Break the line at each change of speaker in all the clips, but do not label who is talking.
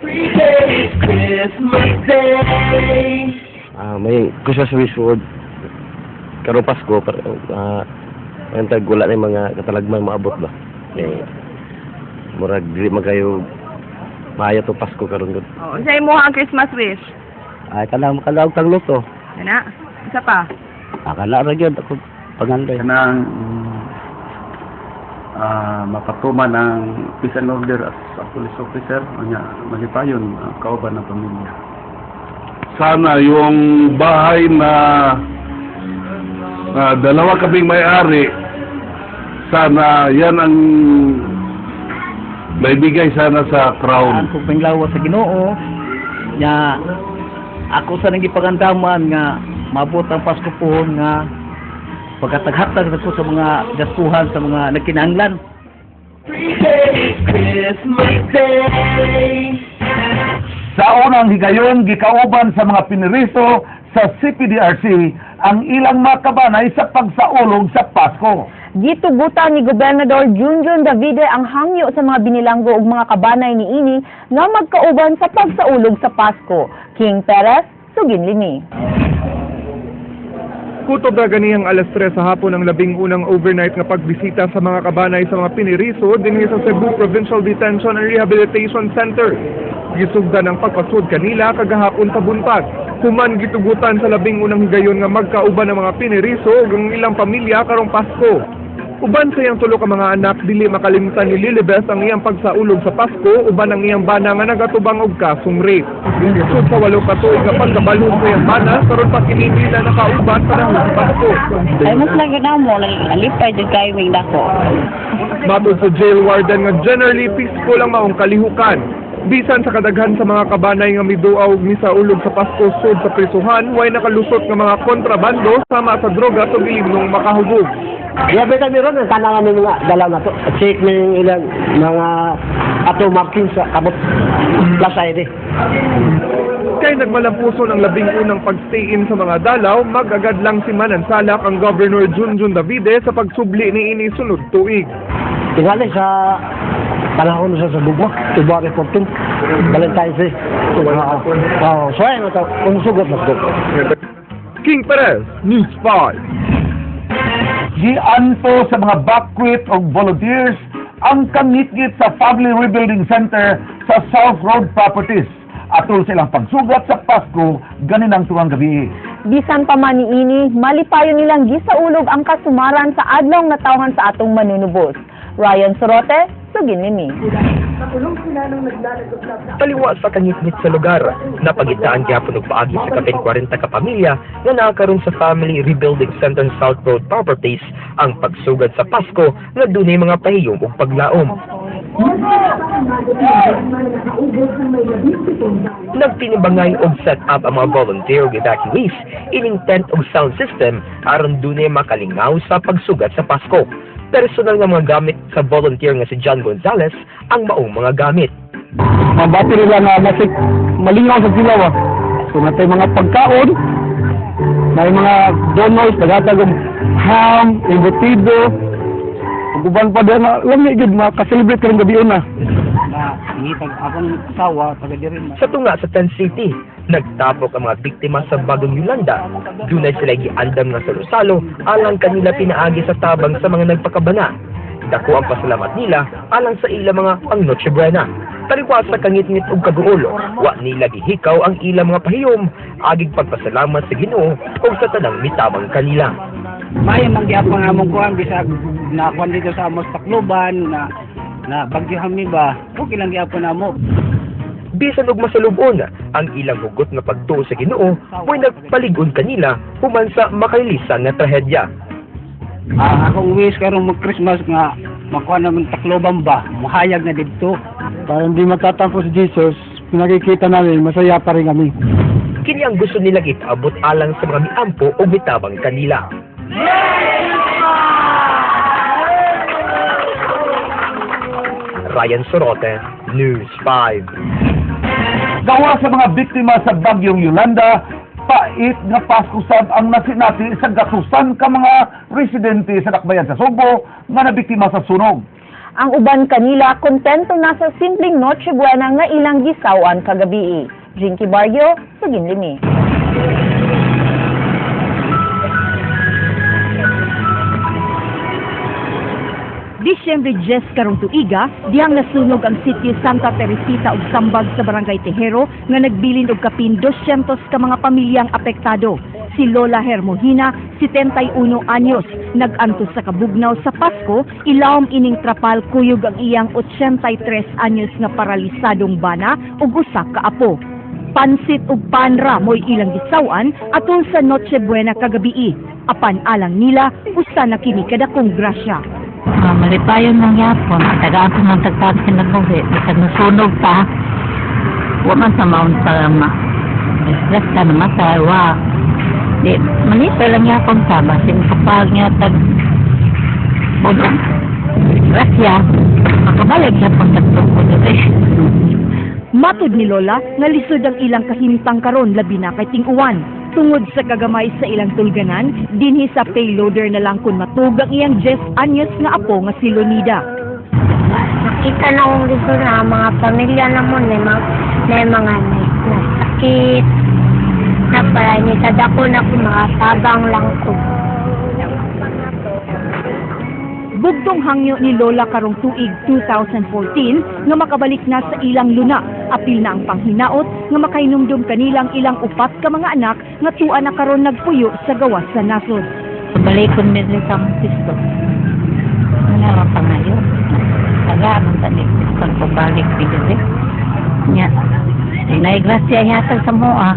Christmas Day.
May Christmas wish for karong Pasko para ang tag wala na yung mga katalagman maabot ba. Eh, murag dili man kayo maayo to Pasko karon gud.
Oh, unsa imo ang Christmas wish?
Ay kanang makalaog kang luto.
Ana, isa pa.
Akala ra gyud ako pangandoy.
Kanang mapatuman ang peace and order as a police officer, unya malipayon ang kauban ng pamilya.
Sana yung bahay na dalawa kaming may-ari, sana yan ang maibigay sana sa Crown.
Ang kong panglawa sa Ginoo nya ako sa nang gipagandaman nga maabot ang Pasko pohon nga pagkataghatag ko sa mga gastuhan sa mga nagkinahanglan.
Christmas Day.
Sa unang higayon, gikauban sa mga piniriso sa CPDRC ang ilang mga kabanay sa pagsaulog sa Pasko.
Gitugutan ni Gobernador Junjun Davide ang hangyo sa mga binilanggo ug mga kabanay niini nga magkauban sa pagsaulog sa Pasko. King Perez, sugin lini.
Kutob na ganihang alas 3 sa hapon ang 11 overnight nga pagbisita sa mga kabanay sa mga piniriso dinhi sa Cebu Provincial Detention and Rehabilitation Center. Gisugdan ang pagpasud kanila kagahapon sa buntag. Human gitugutan sa 11 higayon nga magkauban ng mga piniriso ug ang ilang pamilya karong Pasko. Uban sa iyang tulo ka mga anak, dili makalimtan ni Lilibeth ang iyang pagsaulog sa Pasko uban ang iyang bana nga nagatubang og kasong rape. Sud sa 8 ka tuig nga pagkabalhog sa iyang bana, karon pa kini nila nakauban panahon sa Pasko.
Ay, mas lagi na mo, nalipay dyan kayo may dako.
Matod sa jail warden nga generally peaceful ang maong kalihukan. Bisan sa kadaghan sa mga kabanay nga miduaw ug misaulog sa Pasko sud sa prisuhan, way nakalusot nga mga kontrabando sama sa droga ug ilimnong makahubog.
Grabe kami ron, ang tanangan ng mga dalaw na to. Check na yung ilang mga ato marking sa kabot plus ID.
Kay nagmalampuso ng 11 pag-stay-in sa mga dalaw, mag-agad lang si Manansalak ang Governor Junjun Davide sa pagsubli ni ini sunod tuig.
Tingali sa panahon sa Bugwa, February 14, Valentine's Day. Oo. Oo, so ayun, ito, kung sugot mas go.
King Perez, News 5.
Gianto sa mga bakwit o volunteers ang kangitngit sa Family Rebuilding Center sa South Road Properties. Atol silang pagsugat sa Pasko ganinang tuwang gabi.
Bisan pa man niini, malipayon nilang gisaulog ang kasumaran sa adlaw nga tawhan sa atong manunubos. Ryan Sorote, sugin nini.
Taliwa sa kangitngit sa lugar, napagitaan gyapon og paagi sa kapin 40 ka pamilya nga naa karon sa Family Rebuilding Center sa South Road Properties ang pagsugad sa Pasko nga dunay mga pahiyom ug paglaom. Nagtinibangay og set up ang mga volunteer ug evacuees ining tent ug sound system aron dunay makalingaw sa pagsugat sa Pasko. Personal nga mga gamit sa volunteer nga si John Gonzales ang maong mga gamit.
Mabati nila nga masik malingaw sa sila ba. So natay mga pagkaon, may mga donors, nagatag og ham, embutido, ug uban pa din na lami gyud maka-celebrate karong gabi una.
Na ngitag akong asawa taga diri.
Sa tunga sa Tent City, nagtapok ang mga biktima sa Bagyong Yolanda. Dunay sila giandam nga salo-salo alang kanila pinaagi sa tabang sa mga nagpakabana. Dako ang pasalamat nila alang sa ilang mga pang Noche Buena. Taliwas sa kangitngit ug kaguol, wa nila gihikaw ang ilang mga pahiyom, agig pagpasalamat sa Ginoo ug sa tanang mitabang kanila.
Maayo man gyapon among kuan bisag na kuan dito sa amos Tacloban na na bagyo mi ba, okay lang gyapon namo.
Bisan og masalub-on, ang ilang hugot nga pagtuo sa Ginoo mo'y nagpalig-on kanila human sa makalilisan nga trahedya.
Akong wish karong mag-Christmas nga makuha naman Tacloban ba, mahayag na didto.
Para hindi magtatampo si Jesus, pinakikita namin, masaya pa rin kami.
Kini ang gusto nilang itaabot alang sa mga miampo o mitabang kanila. Ryan Sorote, News 5.
Gawa sa mga biktima sa Bagyong Yolanda, pait nga Pasko sab ang nasinati sa gatusan ka mga residente sa Dakbayan sa Sugbo nga nabiktima sa sunog.
Ang uban kanila kontento na sa simpleng Noche Buena nga ilang gisaw-an kagabii. Jinky Barrio, Suginlimi.
Disyembre 10 karong tuiga, dihang nasunog ang sitio Santa Teresita ug Sambag sa Barangay Tejero nga nagbilin og kapin 200 ka mga pamilyang apektado. Si Lola Hermogina, 71 anyos, nag-antos sa kabugnaw sa Pasko, ilawom ining trapal kuyog ang iyang 83 anyos nga paralisadong bana ug usa ka apo. Pansit ug panra mo'y ilang gisaw-an atol sa Noche Buena kagabii. Apan alang nila, usa na kini kadakong grasya.
Malipayon lang yapon. Tagaan ko ng tagtag kinabuhi. Bisag nasunog pa. Wa man sa maon sa ma. Stress ka na matay. Wa. Di, malipay lang yapon sa. Basin kapag niya tag bulong. Grasya. Makabalik yapon tagtungkod.
Matud ni Lola nga lisod ang ilang kahimtang karon labi na kay ting-uwan. Tungod sa kagamay sa ilang tulganan, dinhi sa payloader na lang kun matug ang iyang 10 anyos nga apo nga si Lonida.
Nakita na kong dito na mga pamilya na mo, may mga nasakit, na para ni sa dako na ko mga tabang lang ko.
Bugtong hangyo ni Lola karong tuig 2014 nga makabalik na sa ilang luna. Apil na ang panghinaot nga makahinumdum kanilang ilang upat ka mga anak nga tua na karon nagpuyo sa gawas sa nasod.
Balikon mi sa Pisto. Nga pangayo. Tagaan ang tani pag pabalik dito. Nya. Nay grasya yata sa moa.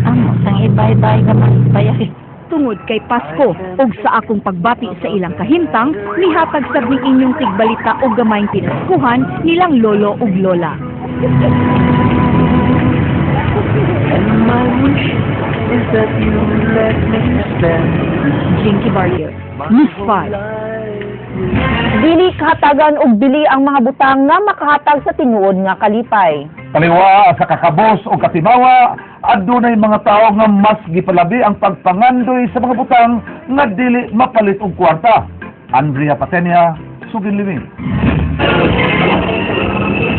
Amo sang ibay-bay ka man bayay.
Tungod kay Pasko ug sa akong pagbati sa ilang kahimtang, mihatag sab ning inyong tigbalita og gamayng pinaskuhan nilang lolo ug lola.
And my wish is that you let me spend
Jinky Barrio, News 5.
Dili kahatagan og bili ang mga butang nga makahatag sa tinuod nga kalipay.
Taliwa sa kakabos o katimawa, adunay mga tawo nga mas gipalabi ang pagpangandoy sa mga butang nga dili mapalit og kwarta. Andrea Patenia, Suginlimi.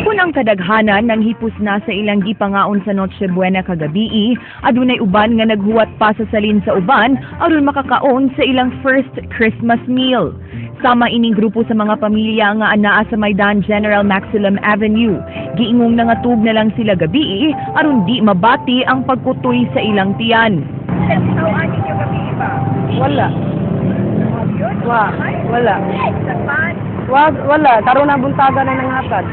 Kung ang kadaghanan nang hipos na sa ilang gipangaon sa Noche Buena kagabii, adunay uban nga naghuwat pa sa salin sa uban aron makakaon sa ilang first Christmas meal. Sama ining grupo sa mga pamilya nga anaa sa Maidan General Maximum Avenue. Giingong nangatug na lang sila gabii aron di mabati ang pagkutoy sa ilang tiyan.
Wala. Wala. Wala. Karon na buntaga na nanghatag.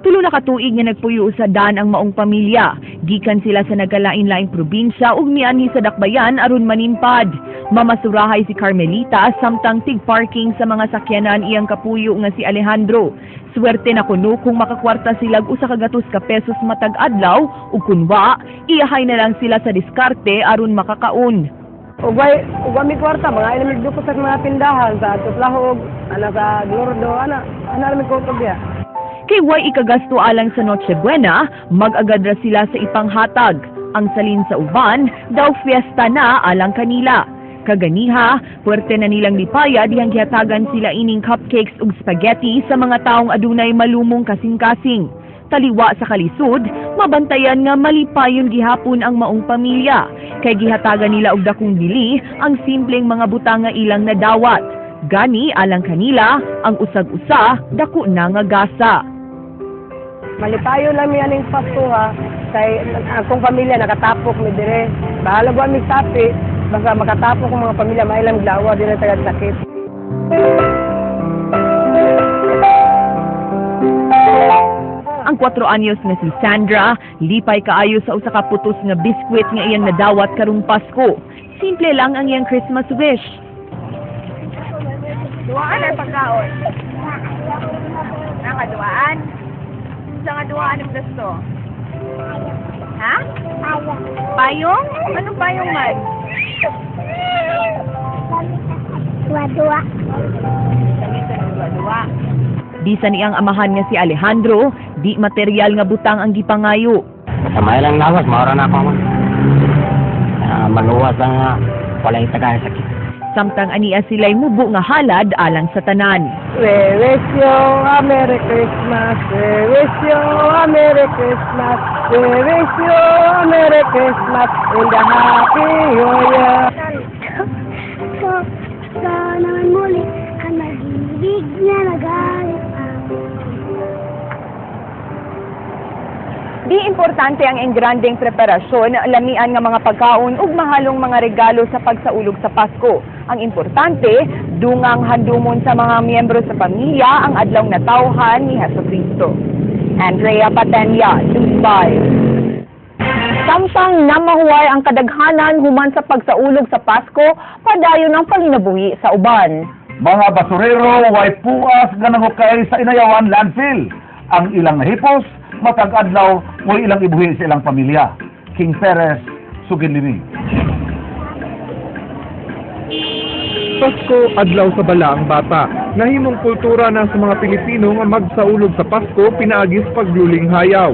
Tulo na katuig nga nagpuyo sa dan ang maong pamilya. Gikan sila sa nagkalain-laing probinsya ug mianhi sa dakbayan aron manimpad. Mamasurahay si Carmelita samtang tig-parking sa mga sakyanan iyang kapuyo nga si Alejandro. Swerte na kuno kung makakwarta sila og 100 ka pesos matag adlaw ug kunwa iyahay na lang sila sa diskarte aron makakaon.
Ugay, ugay mi kwarta, mga ilang duko sa mga tindahan sa Tutlahog, ana sa Glordo, ana ana mi kwarta biya.
Kay way ikagasto alang sa Noche Buena, mag-agad ra sila sa ipanghatag. Ang salin sa uban, daw fiesta na alang kanila. Kaganiha, puwerte na nilang lipaya dihang gihatagan sila ining cupcakes ug spaghetti sa mga taong adunay malumong kasing-kasing. Taliwa sa kalisod, mabantayan nga malipayon gihapon ang maong pamilya. Kay gihatagan nila og dakong bili ang simpleng mga butang nga ilang nadawat. Gani alang kanila, ang usag-usa dako na nga gasa.
Malipayo lang mi aning Pasko ha, kay akong pamilya nakatapok mi dire. Bahala ba mi tapi, basta makatapok ang mga pamilya mailang glawa dili tagad sakit.
Ang 4 anyos nga si Sandra, lipay kaayo sa usa ka putos nga biskwit nga iyang nadawat karong Pasko. Simple lang ang iyang Christmas wish.
Duaan or pagkaon? Nakaduaan? Sa nga duaan ang gusto? Ha? Payong. Anong payong man?
Dua-dua.
Dua-dua.
Bisan iyang amahan nga si Alejandro, di material nga butang ang gipangayo.
Sa may lang lawas, maura na ako man. Maluwas lang nga, walay tagay sakit.
Samtang ania sila'y mubo nga halad alang sa tanan.
We wish you a Merry Christmas. We wish you a Merry Christmas. We wish you a Merry Christmas and a Happy New Year.
So, so naman muli ang nag-ibig na nagalit ang
Di importante ang engrandeng preparasyon, lamian nga mga pagkaon ug mahalong mga regalo sa pagsaulog sa Pasko. Ang importante, dungang handumon sa mga miyembro sa pamilya ang adlaw natawhan ni Hesus Kristo. Andrea Patenya, News 5.
Samtang namahuway ang kadaghanan human sa pagsaulog sa Pasko, padayon ang panginabuhi sa uban.
Mga basurero way puas nga nangukay sa Inayawan landfill. Ang ilang nahipos, matag adlaw mo'y ilang ibuhi sa ilang pamilya. King Perez, Suginlimi.
Pasko, adlaw sa balaang bata. Nahimong kultura na sa mga Pilipino nga magsaulog sa Pasko pinaagis pagluling hayaw.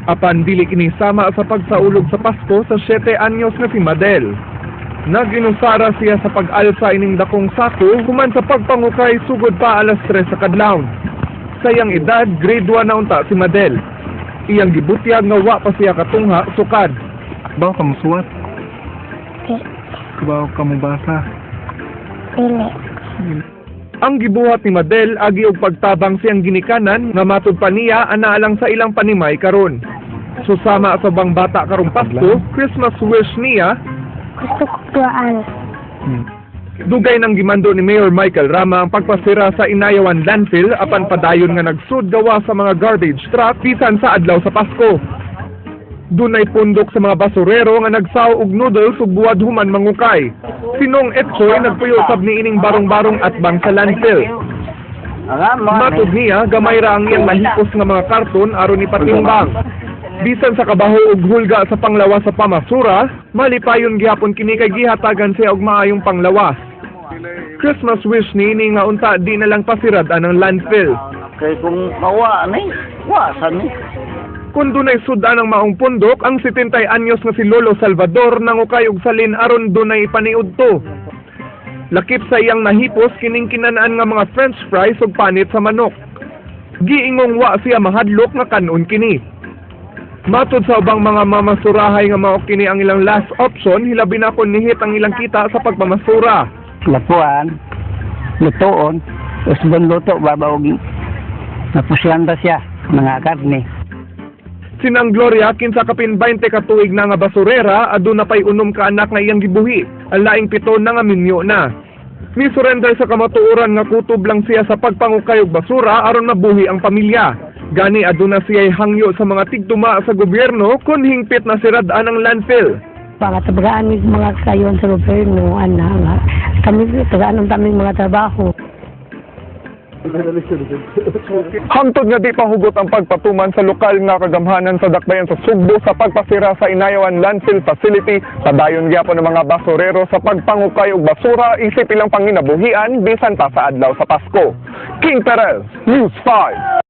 Apan dili kini sama sa pagsaulog sa Pasko sa 7 anyos nga si Madel. Naginusara siya sa pag-alsa ining dakong sako human sa pagpangukay sugod pa alas 3 sa kadlawon. Sa iyang edad, grade 1 na unta si Madel. Iyang gibutyag nga wa pa siya katungha sukad.
Bawo ka musuwat? Bawo ka mubasa?
Dili.
Ang gibuhat ni Madel agi og pagtabang siyang ginikanan nga matud pa niya ana lang sa ilang panimay karon. Susama sa bang bata karong Pasko, Christmas wish niya,
Gusto ko tuwaan.
Dugay nang gimando ni Mayor Michael Rama ang pagpasira sa Inayawan landfill apan padayon nga nagsud gawa sa mga garbage truck bisan sa adlaw sa Pasko. Dunay pundok sa mga basurero nga nagsaw og noodles ug buwad human mangukay. Sinong Etchoy nagpuyo sab niining barong-barong atbang sa landfill. Matod niya, gamay ra ang iyang mahipos nga mga karton aron ipatimbang. Bisan sa kabaho ug hulga sa panglawas sa pamasura, malipayon gihapon kini kay gihatagan siya og maayong panglawas. Christmas wish niini nga unta di na lang pasirad-an ang landfill.
Kay kung mawa ni, wasan ni.
Kung dunay sudan ang maong pundok, ang 70 anyos nga si Lolo Salvador nangukay og salin aron dunay ipaniudto. Lakip sa iyang nahipos kining kinanaan nga mga french fries ug panit sa manok. Giingong wa siya mahadlok nga kanon kini. Matod sa ubang mga mamasurahay nga mao kini ang ilang last option, hilabi na kon nihit ang ilang kita sa pagpamasura.
Lapuan, lutoon, usbon luto, babaw napusyan ba siya, mga karne.
Sinang Gloria, kinsa kapin 20 ka tuig na nga basurera, aduna pay 6 ka anak nga iyang gibuhi. Ang laing 7 na nga minyo na. Mi surrender sa kamatuoran nga kutob lang siya sa pagpangukay og basura aron mabuhi ang pamilya. Gani aduna siya'y hangyo sa mga tigtuma sa gobyerno kun hingpit na sirad-an ang landfill.
Baka tagaan mi mga kayon sa gobyerno, ana nga. Kami tagaan ang taming mga trabaho.
Hangtod nga di pa hugot ang pagpatuman sa lokal nga kagamhanan sa Dakbayan sa Sugbo sa pagpasira sa Inayawan Landfill Facility, padayon gyapon ang mga basurero sa pagpangukay og basura isip ilang panginabuhian bisan pa sa adlaw sa Pasko. King Perez, News 5.